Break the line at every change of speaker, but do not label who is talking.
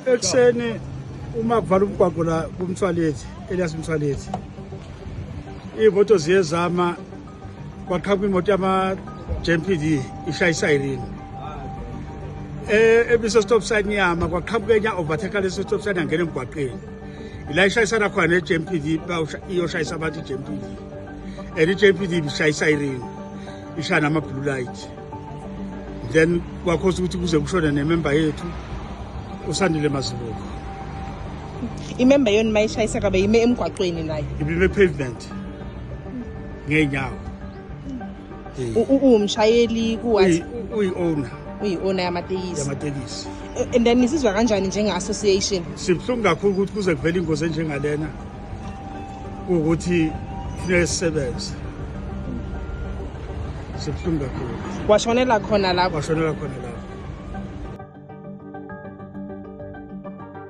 Ekuseni uma kuvala umgwaqo la kuMthwalethi, Elias Mthwalethi, iy'moto ziye zama, kwaqhamuka imoto yama-JMPD ishaya isayirini ebise-stop sign yama, kwaqhamuka enye overtake leso stop sign yangena emgwaqeni, ila ishayisana khona ne-JMPD, iyoshayisa abantu i-JMPD, and i-JMPD ibishaya isayirini, ishaya nama-blue light, then kwakhosa ukuthi kuze kushone nememba yethu uSandile Mazibuko.
Imemba yona mayishayisa kabe ime emgwaqweni nayo?
Ibime pavement ngeenyawo.
Uwumshayeli kuwathi?
Uyi-owner.
Uyi-owner yamatekisi.
Yamatekisi.
And then nisizwa kanjani njenge-association?
Sibuhlungu kakhulu ukuthi kuze kuvele ingozi enjengalena, ukuthi kufuneka sisebenze. Sibuhlungu kakhulu.
Washonela khona lapho?
Washonela khona lapho.